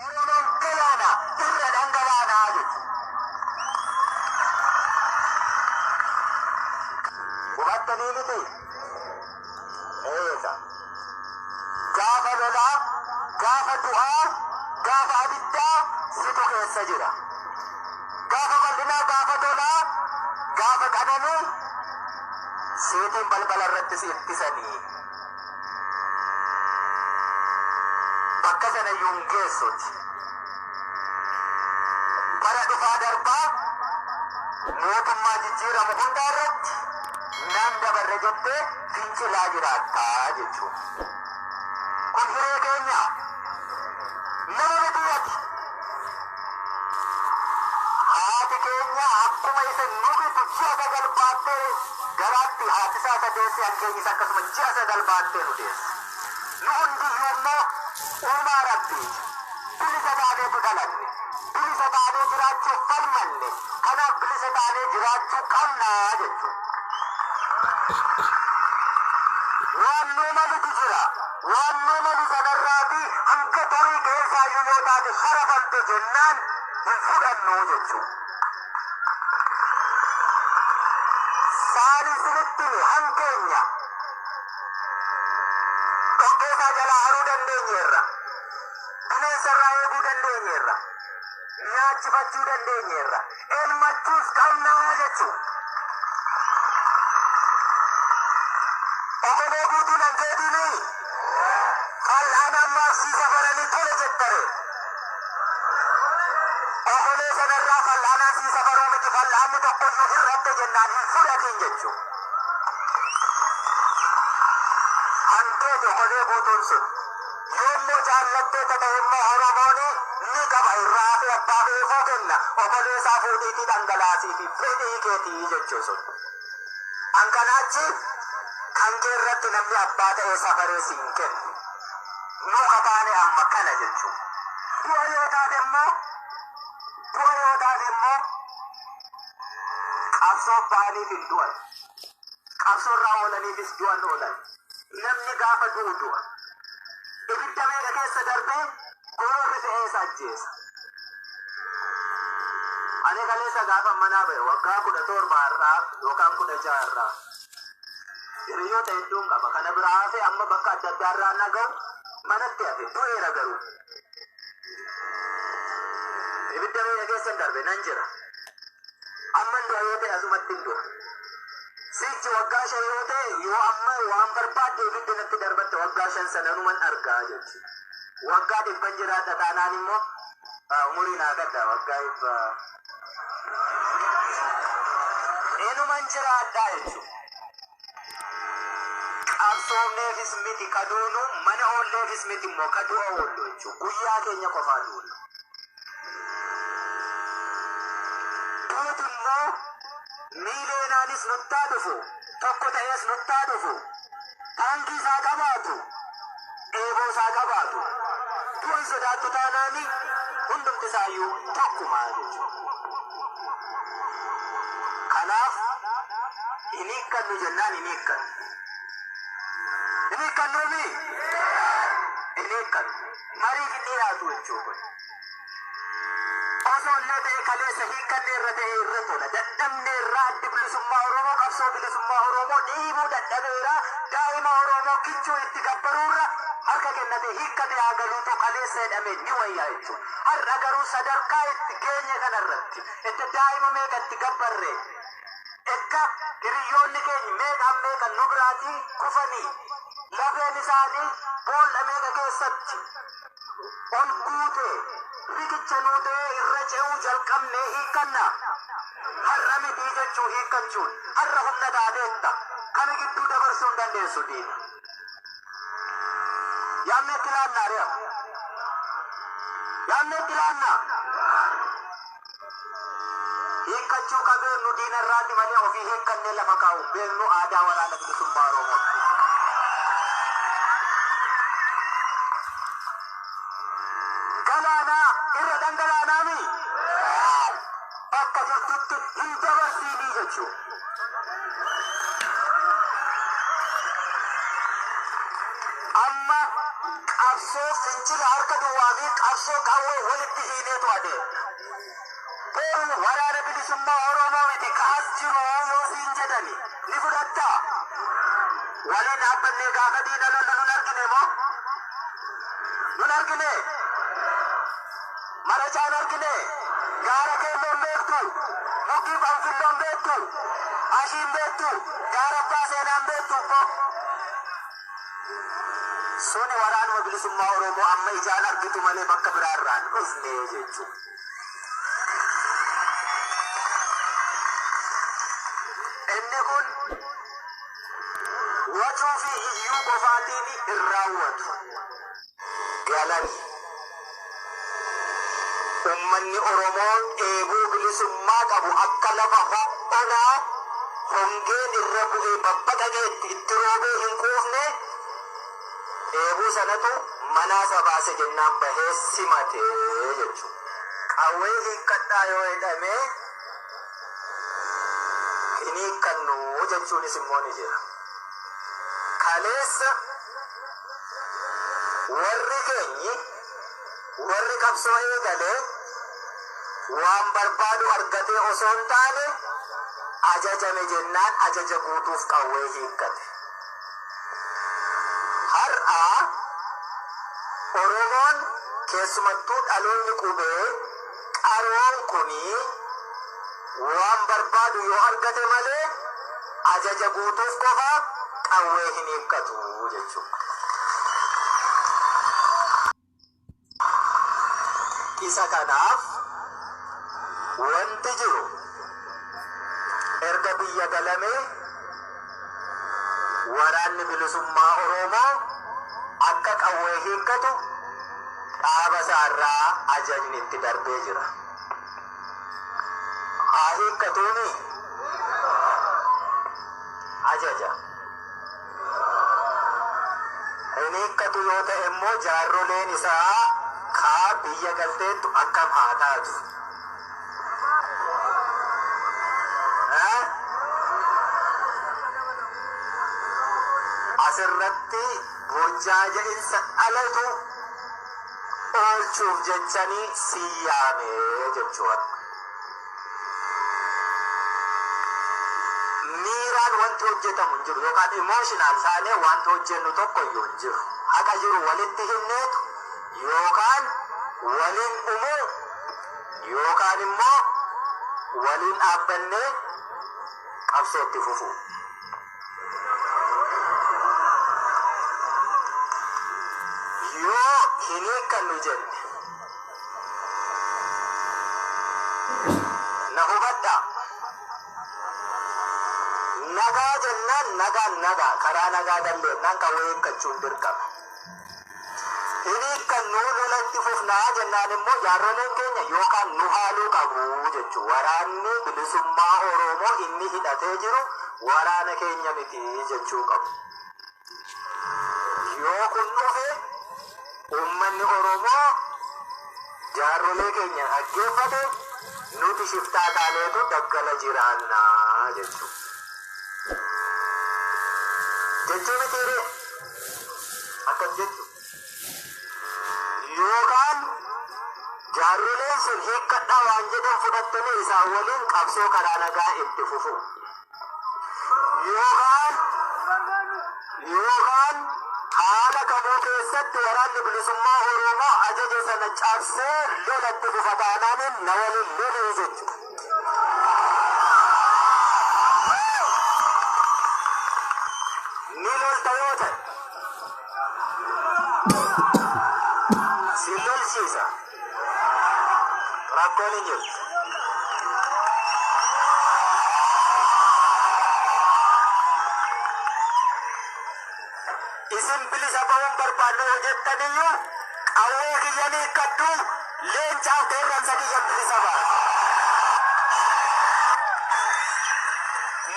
Oromoon galaana irra dhangalaanaa jechuudha. Hubattanii miti? Eega. Gaafa lolaa, gaafa du'aa, gaafa abiddaa situ keessa jira. Gaafa bal'inaa, gaafa tolaa, gaafa qananii siitiin balbala irratti si ittisanii. Bakka sana iyyuu hin geessuti. Bara dhufaa darbaa mootummaa jijjiiramu hundaa irratti nan dabarre jettee fincilaa jiraattaa jechuudha. Kun hiree keenya. Nama miti ati. Haati keenya akkuma isa nu bitu ji'a 9 baattee garaatti haati isaa isa deesse, hankeenyis akkasuma ji'a 9 baattee nu deesse. Nu hundiyyuu immoo uumaa Rabbiiti. Bilisa taaneetu dhalanne. Bilisa taanee jiraachuuf falmanne. Kanaaf bilisa taanee jiraachuu qabna jechuudha. Waan nuu malutu jira. Waan nuu malu sanarraatii hanga xurii keessaayyuu yoo taate sharafamte jennaan hin fudhannu jechuudha. Saanin sinitti hime hankeenya dhoqqeesaa jalaa haruu dandeenyeerra. Bineensarraa eeguu dandeenyeerra. Nyaachifachuu dandeenyeerra. Elmachuus qabna jechuudha. Okolee guutuun hankeetiinii? Fal'aana ammaaf sii safaranii tole jettaree? Okolee sanarraa fal'aanaan sii safaruu miti, fal'aanni tokkoyyuu hir'atte jennaan hin fudhatiin jechuudha. Hankeeti okolee guutuun sun. Yoommoo jaallatteetta ta'e immoo Oromoon ni qaba, irraa hafee abbaa fe'eefuu kenna, okolee isaa fuudhiitii dhangalaasiifi fedhii keetii jechuu sun. An kanaa achi kan kee irratti namni abbaa ta'ee safaree si hin kennu. Nu ka taane amma kana jechuu. Du'a yoo taate immoo du'a yoo taate immoo qabsoof ba'aniif hin du'an. Qabsoo irraa oolaniifis du'an oolan. Namni gaafa du'u du'a. Ibidda meeqa keessa darbee gororri fe'ee isa ajjeesa. Ani kaleessa gaafan manaa ba'e waggaa 17 har'aa yookaan 16 har'aa hiriyoota hedduun qaba. Kana biraa hafee amma bakka adda addaa irraa na ga'u manatti hafe, du'eera garuu. Ibidda meeqa keessan darbe nan jira. Amman du'a yoo ta'e asumatti hin du'a. Siichi waggaa 5 yoo ta'e, yoo amma waan barbaadde ibidda natti darbatte, waggaa 5 sana numan argaa jechuudha. Waggaa dhibban jiraadha taanaan immoo umurii naa gadda waggaa 100 inuman jiraadha jechuudha. Qabsoofneefis miti ka duunu, mana oolleefis miti immoo ka du'a oollu jechuudha. Guyyaa keenya qofaa duuna. Duuti immoo miileenaanis nuttaa dhufu, tokko ta'ees nuttaa dhufu, taankii isaa qabaatu, eeboo isaa qabaatu, du'a hin sodaattu taanaani hundumti isaayyuu tokkuma jechuudha. Kanaaf hin hiikkannu jennaan hin hiikkannu. Hin hiikkannuumii? Hin hiikkannu. Mariif hin dhiyaatu jechuu kun. Osoo illee ta'e kaleessa hiikkanne irra ta'e irra tola. Dadhabne irraa Addi Bilisummaa Oromoo qabsoo bilisummaa Oromoo dhiibuu dadhabeera. Daa'ima Oromoo kichuu itti gabbaruurra harka kennatee hiikkatee haa galuutu kaleessa jedhamee ni wayyaa jechuudha. Har'a garuu sadarkaa itti geenye kanarratti edda daa'ima meeqa itti gabbarre, edda hiriyyoonni keenya meeqaan meeqa nu biraatii kufanii lafeen isaanii boolla meeqa keessatti ol guute, riqicha nuu ta'ee irra ce'uu jalqabnee hiikkanna. Har'a mitii jechuu hiikkachuun, har'a humna taateetta. Kana gidduu dabarsuu hin dandeessu diina. Yaadni itti laannaa re'a. Yaadni itti laannaa. Hiikkachuu ka beeknu diina irraati malee ofii hiikkannee lafa kaa'u hin beeknu, aadaa Waraana Bilisummaa Oromooti. Galaanaa irra dhangalaanaami bakka jirtutti hin dabarsiinii jechuu. Amma Qabsoo fincila harka duwwaa fi qabsoo qawwee walitti hiineetu adeema. Boru waraana bilisummaa Oromoo miti kaas jiru yoo siin jedhani ni fudhattaa? Waliin dhaabbannee gaafa diina lollu nun argine moo? Nun argine? Marachaan argine? Gaara keelloon beektu? Mukkii fanfilloon beektu? Ashiin beektu? Gaara abbaa seenaan beektu? Suni waraanuma bilisummaa Oromoo amma ijaan argitu malee bakka biraarraan dhufne jechuudha. Inni kun wacuu fi iyyuu qofaatiin hin raawwatu. Galan ummanni Oromoo dheebuu bilisummaa qabu akka lafa ho'onaa hongeen irra bu'ee babbaqaqeetti itti roobee hin quufne dheebuu sanatu manaasa baase jennaan bahee simatee jechuudha. Qawwee hiikkadhaa yoo jedhamee hin hiikkannu jechuunis immoo ni jira. Kaleessa warri keenyi warri qabsoo eegalee waan barbaadu argatee osoo hin taane ajajame jennaan ajaja guutuuf qawwee hiikkate. Har'a Oromoon keessumattuu dhaloonni qubee qaroon kunii waan barbaadu yoo argate malee ajaja guutuuf qofa qawwee hin hiikkatu jechuudha. Isa kanaaf wanti jiru erga biyya galamee waraanni bilisummaa Oromoo akka qawwee hiikkatu dhaaba isaarraa ajajni itti darbee jira. Haa hiikkatuuni ajaja. Hin hiikkatu yoo ta'e immoo jaarroleen isaa kaa biyya galteettu akkam haa taatu. Asirratti burjaaja'insa dhalatu oolchuuf jechanii si yaame jechuudha. Miiraan wanti hojjetamu hin jiru yookaan emotional taanee wanti hojjennu tokko iyyuu hin jiru. Haqa jiru walitti himneetu yookaan waliin dhumuu yookaan immoo waliin dhaabbannee qabsootti fufuu. Yoo hin hiikkannu jenne na hubadhaa. Nagaa jennaan nagaan nagaa karaa nagaa dalleennaan qawwee hiikkachuun dirqama. Hin hiikkannuu lolatti fufnaa jennaan immoo jaarroleen keenya yookaan nu haaluu qabu jechuudha. Waraanni bilisummaa Oromoo inni hidhatee jiru waraana keenya miti jechuu qabu. Yoo kun dhufe uummanni Oromoo jaarrolee keenya dhaggeeffate nuti shiftaa taaneetu daggala jiraannaa jechuudha. Jechuu mitiiree akkas jechuudha. Yookaan jaarroleen sun hiikkadhaa waan jedhan fudhattanii isaan waliin qabsoo karaa nagaa itti fufu. Yookaan haala kamuu keessatti waraanni bilisummaa Oromoo ajaja sana cabsee lolatti fufa taanaan na waliin loluu jechuudha. Ni lolta yoo ta'e si lolchiisa. Rakkoon hin jirtu. Isin bilisa ba'uun barbaannu yoo jettan iyyuu qawwee kiyya ni hiikkadhu leencaaf qeerransa kiyyan bilisa ba'a.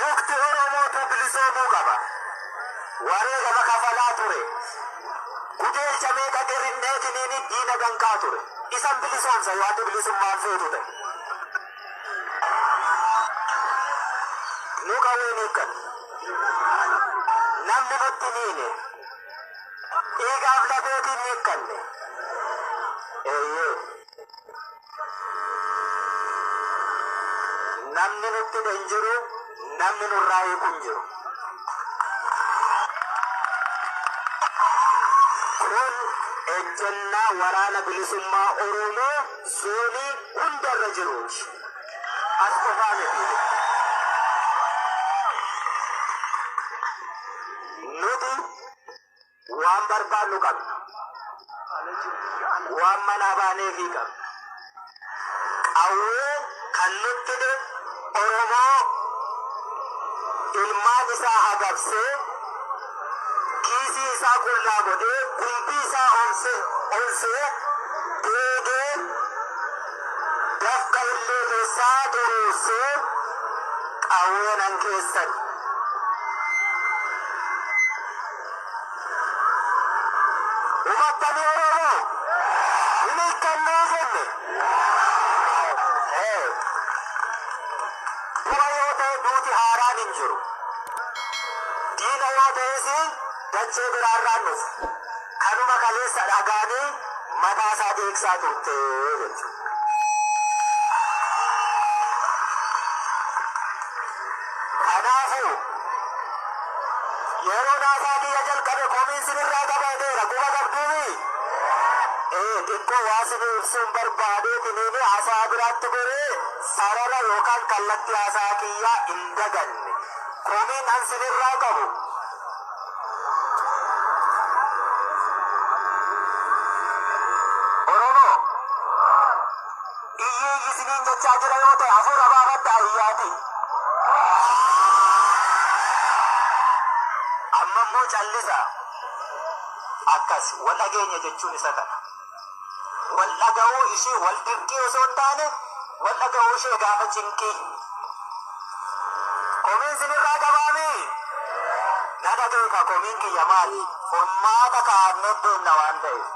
Mukti Oromootu bilisoomuu qaba. Wareegama kafalaa ture. Gudeelcha meeqa gerinneetiniin diina danqaa ture. Isan bilisoomsa yoo ati bilisummaan feetu ta'e. Nu qawwee ni hiikkannu. Namni nutti niine. Dhiigaaf lafeetiin hiikkanne. Eeyyee. Namni nutti hin jiru, namni nurraa hiiku hin jiru. Kun ejjennaa Waraana Bilisummaa Oromoo zoonii hundarra jiruuti. As qofaa miti. Nuti waan barbaannu qabna. Waan manaa baaneefii qabna. Qawwee kan nutti hidhe Oromoo ilmaan isaa agabsee, kiisii isaa qullaa godhee, gumbii isaa onsee, deegee, dafqa illee keessaa xuruursee qawwee nan keessan. Hubattanii Oromoo? Hin hiikkannee jenne. Du'a yoo ta'e duuti haaraan hin jiru. Diina yoo ta'es dachee biraarraan dhufu. Kanuma kaleessa dhagaanii mataa isaa dhiigsaa turte jechuudha. Kanaafuu yeroo naasaa kiyya jalqabe komiin sinirraa qabateera quba qabduumi. Ee, xiqqoo waa sinii ibsuun barbaadeetiniin haasaa biraatti goree sarara yookaan kallattii haasaa kiyyaa hin daganne. Komiin an sinirraa qabu. Oromoo iyyii iyyi isiniin jechaa jira yoo ta'e hafuura baafadhaa iyyaati. Amma immoo callisa. Akkas wal dhageenya jechuun isa kana. Wal dhaga'uu ishii wal dirqii osoo hin taane wal dhaga'uu ishee gaafa cinqii. Komiin sinirraa qabaami. Na dhageeka, komiin kiyya maali? Furmaata kaa'annee deemna waan ta'eef.